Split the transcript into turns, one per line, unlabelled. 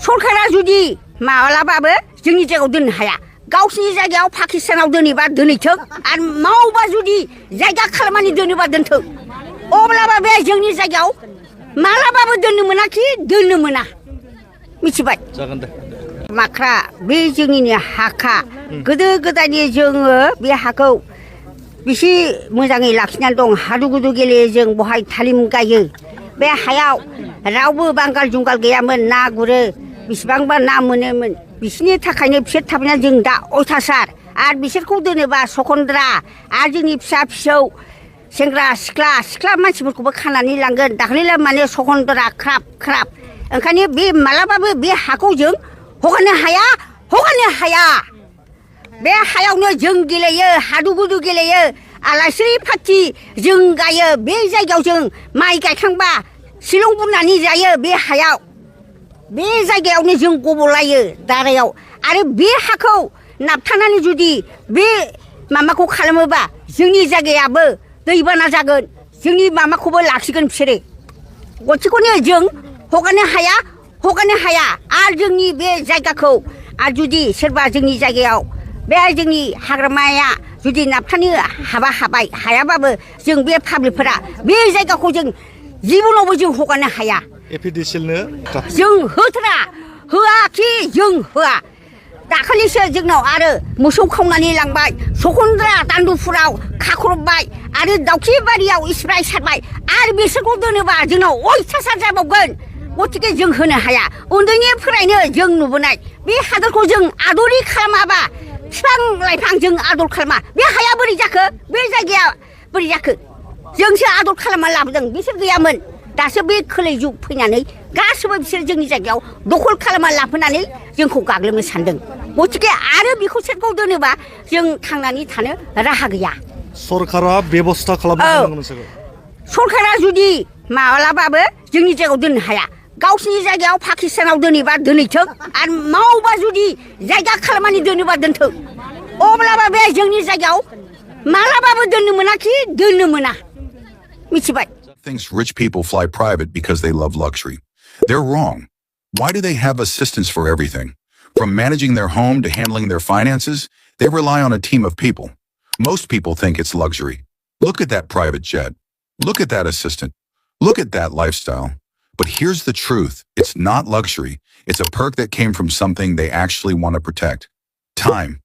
सरकारा जुदि माब्लाबाबो जोंनि जायगायाव दोननो हाया गावसिनि जायगायाव पाकिस्तानाव दोनोबा दोनहैथों आरो मावबा जुदि जायगा खालामनानै दोनोबा दोनथों अब्लाबो बे जोंनि जायगायाव मालाबाबो दोननो मोनाखि दोननो मोना मिथिबाय
जागोन दे
माख्रा बे जोंनिनो हाखा गोदो गोदायनि जोङो बे हाखौ बेसे मोजाङै लाखिनानै दं हादु गुदु गेलेयो जों बहाय थालिम गायो बे हायाव रावबो बांगाल जुंगाल गैयामोन ना गुरो बेसेबांबा ना मोनोमोन बिसोरनि थाखायनो बिसोर थाबैना जों दा अयथासार आरो बिसोरखौ दोनोबा सखन्द्रा आरो जोंनि फिसा फिसौ सेंग्रा सिख्ला मानसिफोरखौबो खानानै लांगोन दाख्लैला माने सखन्द्रा ख्राब ओंखायनो बे मालाबाबो बे हाखौ जों हगारनो हाया बे हायावनो जों गेलेयो हादु गुदु गेलेयो आलासि फाथि जों गायो बे जायगायाव जों माइ गायखांबा शिलं बुरनानै जायो बे हायाव बे जायगायावनो जों गबलायो दारायाव आरो बे हाखौ नाबथानानै जुदि बे माबाखौ खालामोबा जोंनि जायगायाबो दैबाना जागोन जोंनि माबाखौबो लाखिगोन बिसोरो गथिखौनो जों हगारनो हाया आरो जोंनि बे जायगाखौ आरो जुदि सोरबा जोंनि जायगायाव बे जोंनि हाग्रामाया जुदि नाबथानो हाबाय हायाबाबो जों बे पाब्लिकफोरा बे जायगाखौ जों जिबनावबो जों हगारनो हाया जों होआखि जों होआ दाखालिसो जोंनाव आरो मोसौ खावनानै लांबाय सखन्द्रा दान्दुफुराव खाख्रबबाय आरो दाउखि बारियाव स्प्राय सारबाय आरो बिसोरखौ दोनोबा जोंनाव अयथासार जाबावगोन गथिखे जों होनो हाया उन्दैनिफ्रायनो जों नुबोनाय बे हादरखौ जों आदरै खालामाबा बिफां लाइफां जों आदर खालामा बे हाया बोरै जाखो बे जायगाया बोरै जाखो जोंसो आदर खालामना लाबोदों बिसोर गैयामोन दासो बे खोलै जुग फैनानै गासैबो बिसोर जोंनि जायगायाव दखल खालामना लाफैनानै जोंखौ गाग्लोबनो सानदों गथिखे आरो बेखौ सोरखौ दोनोबा जों थांनानै थानो राहा गैया
सरकारा बेबस्था खालामनांगोन
सरकारा जुदि माब्लाबाबो जोंनि जायगायाव दोननो हाया गावसिनि जायगायाव पाकिस्तानाव दोनोबा दोनहैथों आरो मावबा जुदि जायगा खालामनानै दोनोबा दोनथों अब्लाबो बे जोंनि जायगायाव मालाबाबो दोननो मोनाखि दोननो मोना मिथिबाय
Thinks rich people fly private because they love luxury. They're wrong. Why do they have assistants for everything? From managing their home to handling their finances, they rely on a team of people. Most people think it's luxury. Look at that private jet. Look at that assistant. Look at that lifestyle. But here's the truth. It's not luxury. It's a perk that came from something they actually want to protect. Time.